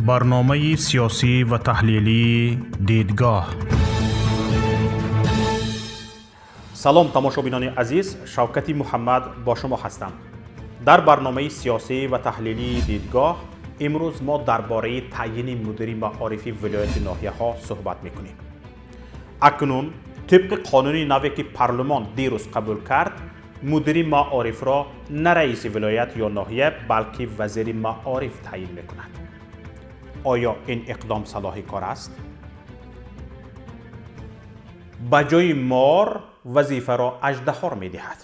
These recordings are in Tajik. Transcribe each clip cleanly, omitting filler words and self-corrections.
Барномаи сиёсӣ ва таҳлилии «Дидгоҳ». Салом, тамошобинони азиз, Шавкати Муҳаммад бо шумо ҳастам. Дар барномаи сиёсӣ ва таҳлилии «Дидгоҳ» имрӯз мо дар бораи таъйини мудири маорифи вилояти ноҳияҳо суҳбат мекунем. Акнун тибқи қонуни наве, ки парлумон дирӯз қабул кард, мудири маорифро на раиси вилоят ё ноҳия, балки вазири маориф таъйин мекунад. Оё ин иқдом салоҳи кор аст? Ба ҷои мор вазифаро аждаҳор медиҳад.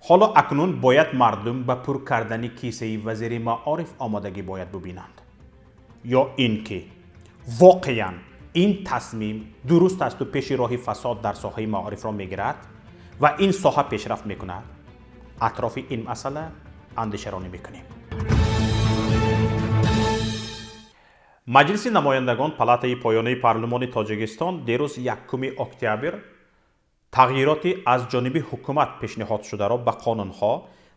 Ҳоло акнун бояд мардум ба пур кардани кисаи вазири маориф омодагӣ бояд бубинанд ё ин ки воқеан ин тасмим дуруст асту пеши роҳи фасод дар соҳаи маорифро мегирад ва ин соҳа пешрафт мекунад? Атрофи ин масъала андешаронӣ мекунем. Маҷлиси намояндагон, палатаи поёнаи парлумони Тоҷикистон, дирӯз, 1 октябр, тағйироти аз ҷониби ҳукумат пешниҳодшударо ба қонунҳо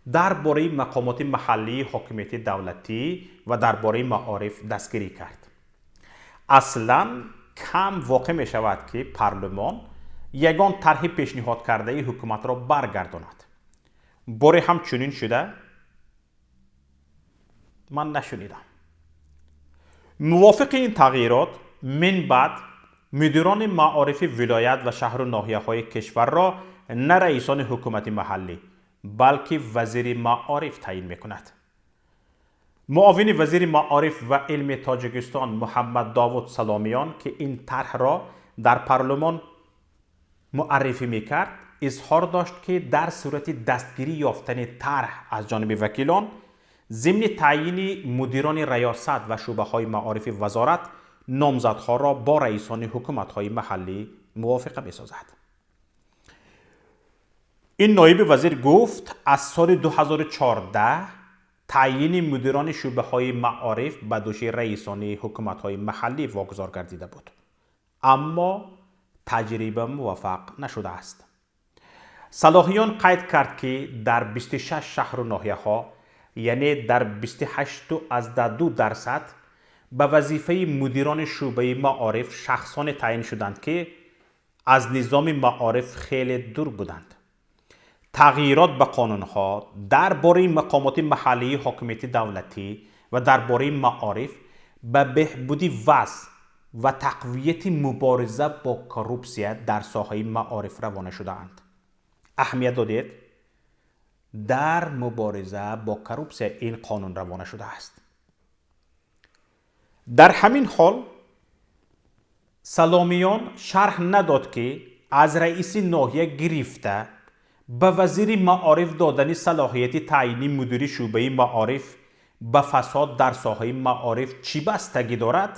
дар бораи мақомоти маҳаллии ҳокимияти давлатӣ ва дар бораи маориф дастгирӣ кард. Аслан кам воқеъ мешавад, ки парлумон ягон тарҳи пешниҳодкардаи ҳукуматро баргардонад. Боре ҳам чунин шуда ман нашунидам. Мувофиқи ин тағйирот, минбаъд мудирони маорифи вилоят ва шаҳру ноҳияҳои кишварро на раисони ҳукумати маҳаллӣ, балки вазири маориф таъйин мекунад. Муовини вазири маориф ва илми Тоҷикистон Муҳаммад Довуд Саломиён, ки ин тарҳро дар парлумон муаррифӣ мекард, изҳор дошт, ки дар сурати дастгирӣ ёфтани тарҳ аз ҷониби вакилон, зимни таъйини мудирони раёсат ва шӯъбаҳои маорифи вазорат номзадҳоро бо раисони ҳукуматҳои маҳаллӣ мувофиқа месозад. Ин ноиби вазир гуфт, аз соли 2014 таъйини мудирони шӯъбаҳои маориф ба дӯши раисони ҳукуматҳои маҳаллӣ вогузор гардида буд, аммо таҷриба муваффақ нашудааст. Салоҳиён қайд кард, ки дар 26 шаҳру ноҳияҳо, яъне дар 28,2%, ба вазифаи мудирони шӯъбаи маориф шахсоне таъйин шуданд, ки аз низоми маориф хеле дур буданд. Тағйирот ба қонунҳо дар бораи мақомоти маҳаллии ҳокимияти давлатӣ ва дар бораи маориф ба беҳбуди вазъ ва тақвияти мубориза бо коррупсия дар соҳаи маориф равона шудаанд. Аҳамият додед, дар мубориза бо коррупсия ин қонун равона шудааст. Дар ҳамин ҳол Саломиён шарҳ надод, ки аз раиси ноҳия гирифта ба вазири маориф додани салоҳияти таъйини мудири шӯъбаи маориф ба фасод дар соҳаи маориф чӣ бастагӣ дорад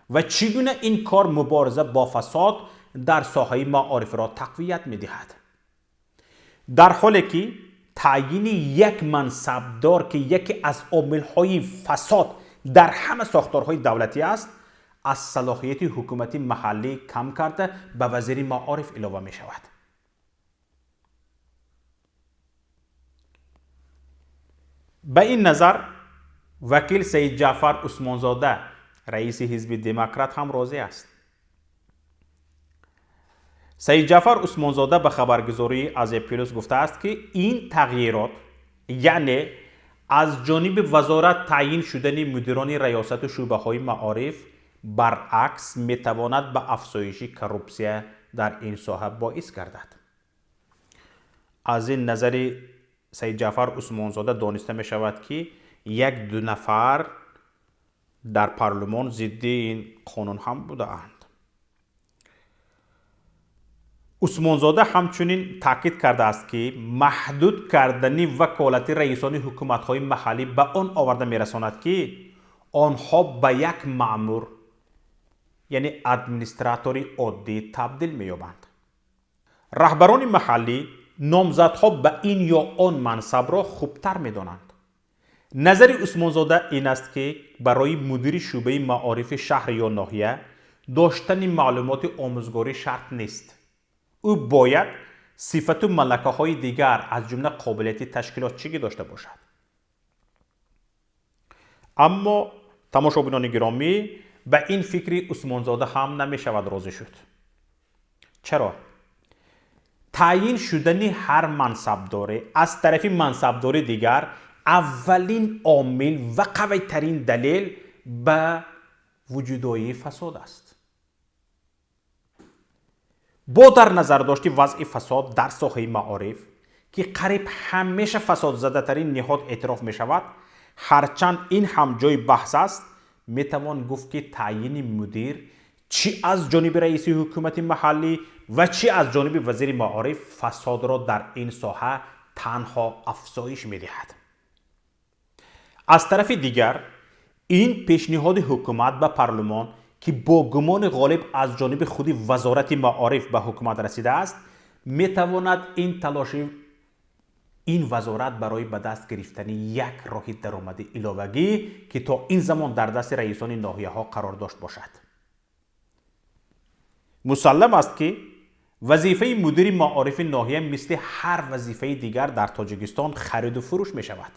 ва чӣ гуна ин кор мубориза бо фасод дар соҳаи маорифро тақвият медиҳад, дар ҳоле ки таъйини як мансабдор, ки яке аз омилҳои фасод дар ҳама сохторҳои давлатӣ аст, аз салоҳияти ҳукумати маҳаллӣ кам карда ба вазири маориф илова мешавад. Ба ин назар вакил Саидҷаъфар Усмонзода, раиси ҳизби Демократ, ҳам розӣ аст. Саидҷаъфар Усмонзода ба хабаргузории Азия Плюс гуфтааст, ки ин тағйирот, яъне аз ҷониби вазорат таъйин шудани мудирони раёсату шӯъбаҳои маориф, баръакс метавонад ба афзоиши коррупсия дар ин соҳа боис гардад. Аз ин назари Саидҷаъфар Усмонзода дониста мешавад, ки як ду нафар дар парлумон зидди ин қонун ҳам будаанд. Усмонзода ҳамчунин таъкид кардааст, ки маҳдуд кардани ваколати раисони ҳукуматҳои маҳаллӣ ба он оварда мерасонад, ки онҳо ба як маъмур, яъне администратори оддӣ табдил меёбанд. Раҳбарони маҳаллӣ номзадҳо ба ин ё он мансабро хубтар медонанд. Назари Усмонзода ин аст, ки барои мудири шӯъбаи маорифи шаҳр ё ноҳия доштани маълумоти омӯзгорӣ шарт нест. Ӯ бояд сифату малакаҳои дигар, аз ҷумла қобилияти ташкилотчигӣ дошта бошад. Аммо Тамошобинони гиромӣ, ба ин фикри Усмонзода ҳам намешавад розӣ шуд. Чаро? Таъйин шудани ҳар мансабдоре аз тарафи мансабдори дигар аввалин омил ва қавитарин далел ба вуҷудоии фасод аст. Бо дар назардошти вазъи фасод дар соҳаи маориф, ки қариб ҳамеша фасодзадатарин ниҳод эътироф мешавад, ҳарчанд ин ҳам ҷои баҳс аст, метавон гуфт, ки таъйини мудир чӣ аз ҷониби раиси ҳукумати маҳаллӣ ва чӣ аз ҷониби вазири маориф фасодро дар ин соҳа танҳо афзоиш медиҳад. Аз тарафи дигар, ин пешниҳоди ҳукумат ба парлумон, ки бо гумони ғолиб аз ҷониби худи Вазорати маориф ба ҳукумат расидааст, метавонад ин талоши ин вазорат барои ба даст гирифтани як роҳи даромади иловагӣ, ки то ин замон дар дасти раисони ноҳияҳо қарор дошт, бошад. Мусаллам аст, ки вазифаи мудири маорифи ноҳия мисли ҳар вазифаи дигар дар Тоҷикистон хариду фурӯш мешавад.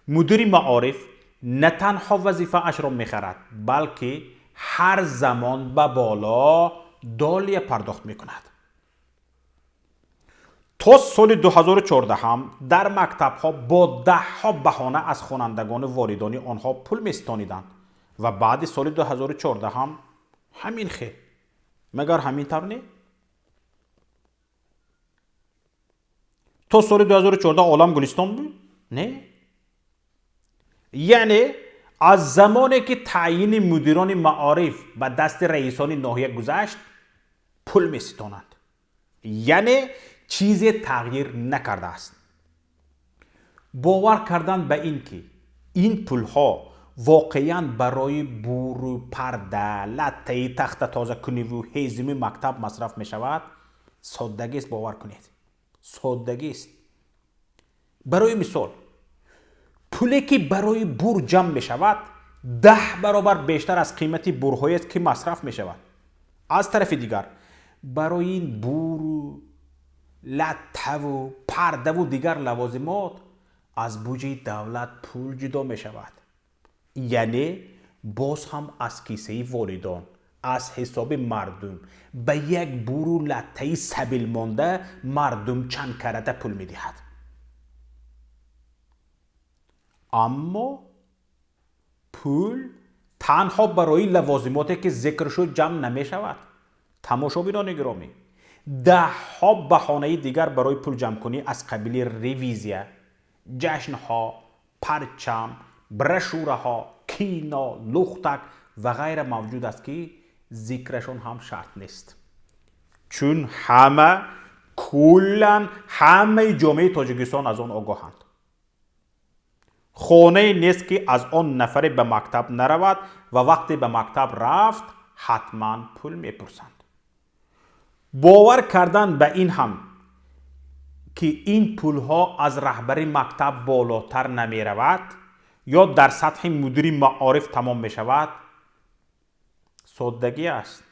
Мудири маориф на танҳо вазифаашро мехарад, балки ҳар замон ба боло долия пардохт мекунад. То соли 2014 дар мактабҳо бо даҳҳо баҳона аз хонандагону волидони онҳо пул меситониданд ва баъди соли 2014 ҳамин хел. Магар ҳамин тавр не? То соли 2014 олам гулистон буд? Не? Яъне аз замоне ки таъйини мудирони маориф ба дасти раисони ноҳия гузашт, пул меситонанд. Яъне чизе тағйир накардааст. Бовар кардан ба ин ки ин пулҳо воқеан барои буру парда, латтаи тахта тозакуниву ҳезуми мактаб масраф мешавад, соддагист, бовар кунед. Соддагист. Барои мисол, пуле ки барои бур ҷамъ мешавад, 10 баробар бештар аз қимати бурҳоест, ки масраф мешавад. Аз тарафи дигар, барои ин буру латтаву пардаву дигар лавозимот аз буҷаи давлат пул ҷудо мешавад. Яъне боз ҳам аз кисаи волидон, аз ҳисоби мардум ба як буру латтаи сабил монда мардум чанд карата пул медиҳад. Аммо пул танҳо барои лавозимоте, ки зикр шуд, ҷамъ намешавад. Тамошобинони гиромӣ, даҳҳо баҳонаи дигар барои пулҷамъкунӣ аз қабили ревизия, ҷашнҳо, парчам, брошюраҳо, кино, лухтак ва ғайра мавҷуд аст, ки зикрашон ҳам шарт нест. Чун ҳама куллан ҳамаи ҷомеаи Тоҷикистон аз он огоҳанд. Хонае нест, ки аз он нафаре ба мактаб наравад ва вақте ба мактаб рафт, ҳатман пул мепурсанд. Бовар кардан ба ин ҳам, ки ин пулҳо аз раҳбари мактаб болотар намеравад ё дар сатҳи мудири маориф тамом мешавад, соддагӣ аст.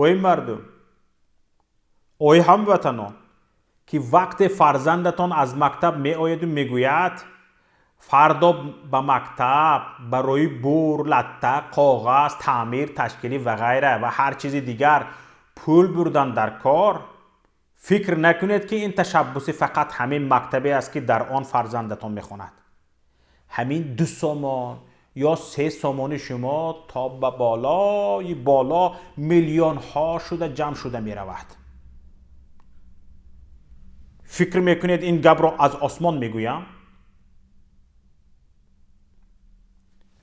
Ой мардум, ой ҳамватанон, ки вақте фарзандатон аз мактаб меояду мегӯяд: фардо ба мактаб барои бур, латта, коғаз, таъмир, ташкилӣ ва ғайра ва ҳар чизи дигар пул бурдан дар кор, фикр накунед, ки ин ташаббуси фақат ҳамин мактабе аст, ки дар он фарзандатон мехонад. Ҳамин 2 сомон ё 3 сомони шумо то ба болои боло миллионҳо шуда ҷамъ шуда меравад. Фикр мекунед, ин гапро аз осмон мегӯям?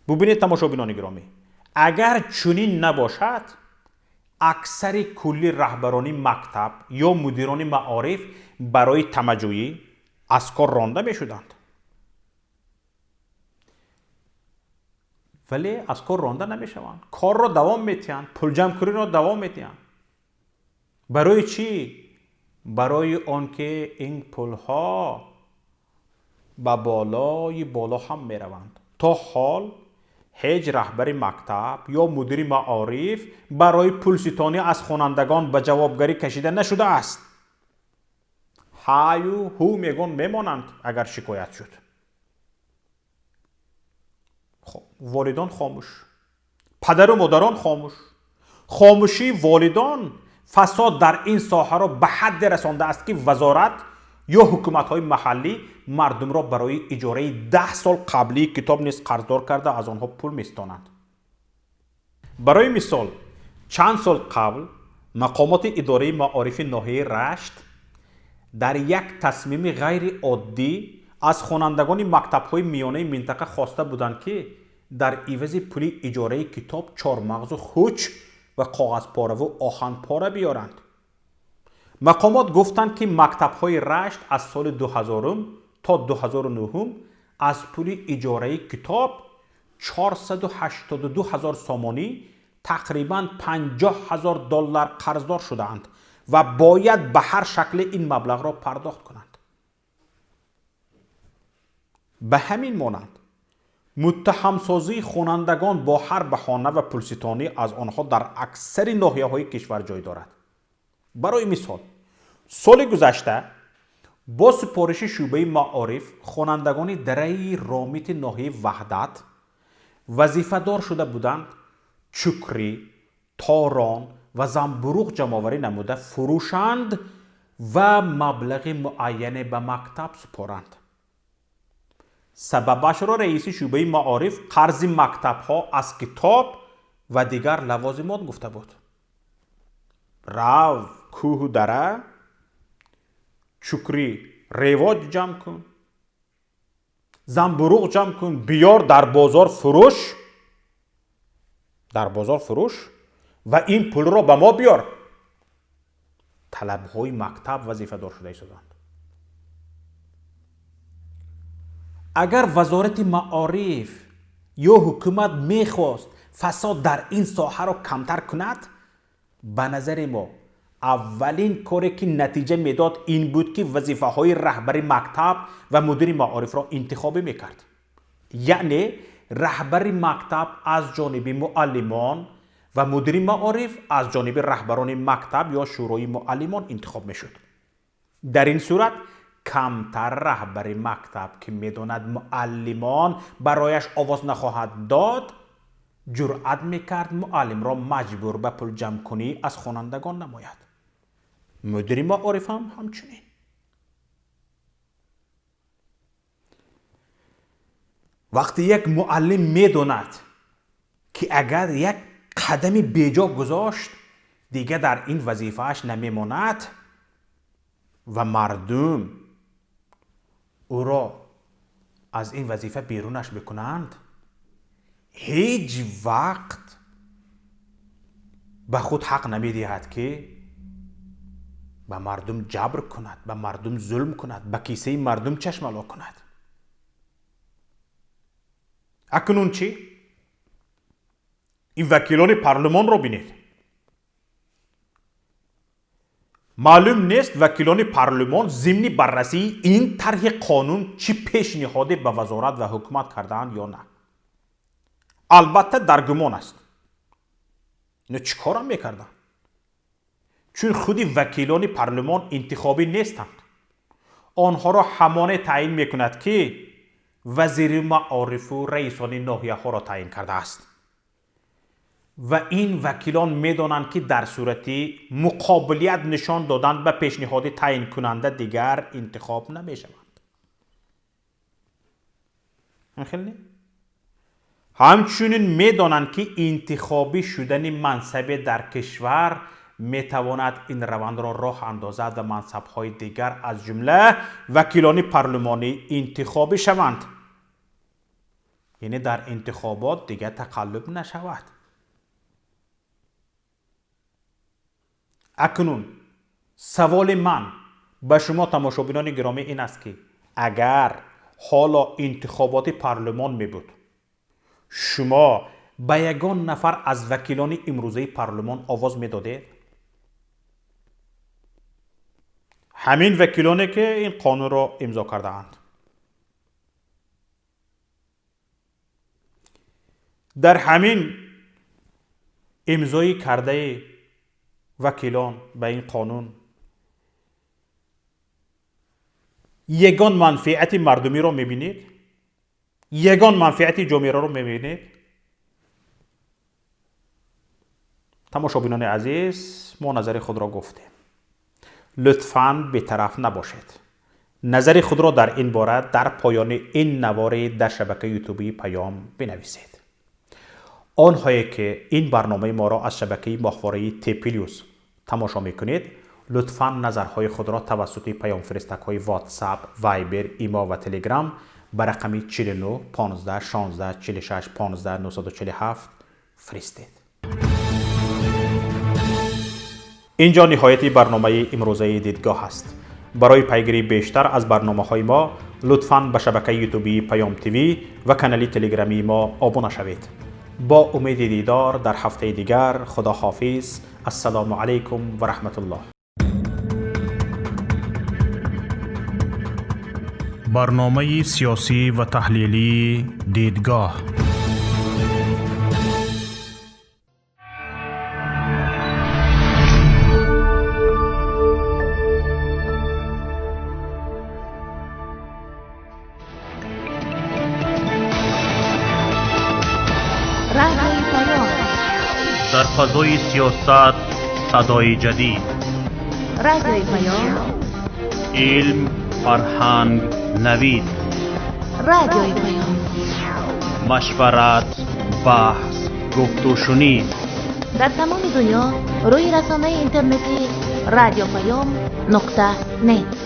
Бубинед, тамошобинони гиромӣ, агар чунин набошад, аксари кулли раҳбарони мактаб ё мудирони маориф барои тамаҷӯӣ аз кор ронда мешуданд. Вале аз кор ронда намешаванд, корро давом метиҳанд, пулҷамъкуниро давом метиҳанд. Барои чӣ? Барои он ки ин пулҳо ба болои боло ҳам мераванд. То ҳол ҳеҷ раҳбари мактаб ё мудири маориф барои пулситонӣ аз хонандагон ба ҷавобгарӣ кашида нашудааст. Ҳаю ҳу мегон мемонанд, агар шикоят шуд. Волидон хомӯш, падару модарон хомӯш. Хомӯшии волидон фасод дар ин соҳаро ба ҳадде расондааст, ки вазорат ё ҳукуматҳои маҳаллӣ мардумро барои иҷораи 10 сол қаблии китоб низ қарздор карда, аз онҳо пул меситонанд. Барои мисол, чанд сол қабл мақомоти идораи маорифи ноҳияи Рашт дар як тасмими ғайриоддӣ аз хонандагони мактабҳои миёнаи минтақа хоста буданд, ки дар ивази пули иҷораи китоб чормағзу хуч ва коғазпораву оҳанпора биёранд. Мақомот гуфтанд, ки мактабҳои Рашт аз соли 2000 то 2009 аз пули иҷораи китоб 482 ҳазор сомонӣ, тақрибан 50 ҳазор доллар қарздор шудаанд ва бояд ба ҳар шакле ин маблағро пардохт кунанд. Ба ҳамин монанд, муттаҳамсозии хонандагон бо ҳар баҳона ва пулситонӣ аз онҳо дар аксари ноҳияҳои кишвар ҷой дорад. Барои мисол, соли гузашта бо супориши шӯъбаи маориф хонандагони дараи Ромити ноҳияи Ваҳдат вазифадор шуда буданд чукрӣ, торон ва замбуруғ ҷамъоварӣ намуда фурӯшанд ва маблағи муайяне ба мактаб супоранд. Сабабашро раиси шӯъбаи маориф қарзи мактабҳо аз китоб ва дигар лавозимот гуфта буд. Рав кӯҳу дара, чукрӣ ревоҷ ҷамъ кун, замбуруғ ҷамъ кун, биёр, дар бозор фурӯш, дар бозор фурӯш ва ин пулро ба мо биёр. Талабҳои мактаб вазифадор шуда истоданд. Агар вазорати маориф ё ҳукумат мехост фасод дар ин соҳаро камтар кунад, ба назари мо аввалин коре, ки натиҷа медод, ин буд, ки вазифаҳои раҳбари мактаб ва мудири маорифро интихобӣ мекард. Яъне раҳбари мактаб аз ҷониби муаллимон ва мудири маориф аз ҷониби раҳбарони мактаб ё шӯрои муаллимон интихоб мешуд. Дар ин сурат камтар раҳбари мактаб, ки медонад, муаллимон барояш овоз нахоҳад дод, ҷуръат мекард муаллимро маҷбур ба пулҷамъкунӣ аз хонандагон намояд. Мудири маориф ҳам ҳамчунин. Вақте як муаллим медонад, ки агар як қадами беҷо гузошт, дигар дар ин вазифааш намемонад ва мардум ӯро аз ин вазифа берунаш мекунанд, ҳеҷ вақт ба худ ҳақ намедиҳад, ки ба мардум ҷабр кунад, ба мардум зулм кунад, ба кисаи мардум чашмало кунад. Акнун чӣ? Ин вакилони парлумонро бинед. Маълум нест, вакилони парлумон зимни баррасии ин тарҳи қонун чӣ пешниҳоде ба вазорат ва ҳукумат кардаанд ё на. Албатта, дар гумон аст, ино чӣ корам мекарданд, чун худи вакилони парлумон интихобӣ нестанд. Онҳоро ҳамоне таъин мекунад, ки вазири маорифу раисони ноҳияҳоро таъин кардааст, ва ин вакилон медонанд, ки дар сурати муқобилият нишон додан ба пешниҳоди таъинкунанда дигар интихоб намешаванд. Хел не? Ҳамчунин медонанд, ки интихобӣ шудани мансабе дар кишвар метавонад ин равандро роҳ андозад ва мансабҳои дигар, аз ҷумла вакилони парлумонӣ, интихобӣ шаванд, яъне дар интихобот дигар тақаллуб нашавад. Акнун саволи ман ба шумо, тамошобинони гиромӣ, ин аст, ки агар ҳоло интихоботи парлумон мебуд, шумо ба ягон нафар аз вакилони имрӯзаи парлумон овоз медодед? Ҳамин вакилоне, ки ин қонунро имзо кардаанд. Дар ҳамин имзои кардаи вакилон ба ин қонун ягон манфиати мардумиро мебинед? Ягон манфиати ҷомеаро мебинед? Тамошобинони азиз, мо назари худро гуфтем. Лутфан бетараф набошед. Назари худро дар ин бора дар поёни ин навори дар шабакаи ютубии Паём бинависед. Онҳое ки ин барномаи моро аз шабакаи моҳвораи Т Плюс тамошо мекунед, лутфан назарҳои худро тавассути паёмфиристакҳои WhatsApp, Viber, Имо ва Telegram ба рақами 49 15 16 46 15 947 фиристед. Инҷо ниҳояти барномаи имрӯзаи Дидгоҳ аст. Барои пайгирии бештар аз барномаҳои мо лутфан ба шабакаи ютубии Паём ТВ ва канали телеграмии мо обуна шавед. Бо умеди дидор дар ҳафтаи дигар, худо ҳофиз. Ассалому алайкум ва раҳматуллоҳ. Барномаи сиёсӣ ва таҳлилии Дидгоҳ. Дар фазои сиёсат садои ҷадид. Радиои Паём. Илм, фарҳанг, навид. Радиои Паём. Машварат, баҳс, гуфтушунид. Дар тамоми дунё рӯи расонаи интернетии радиопаём.нет.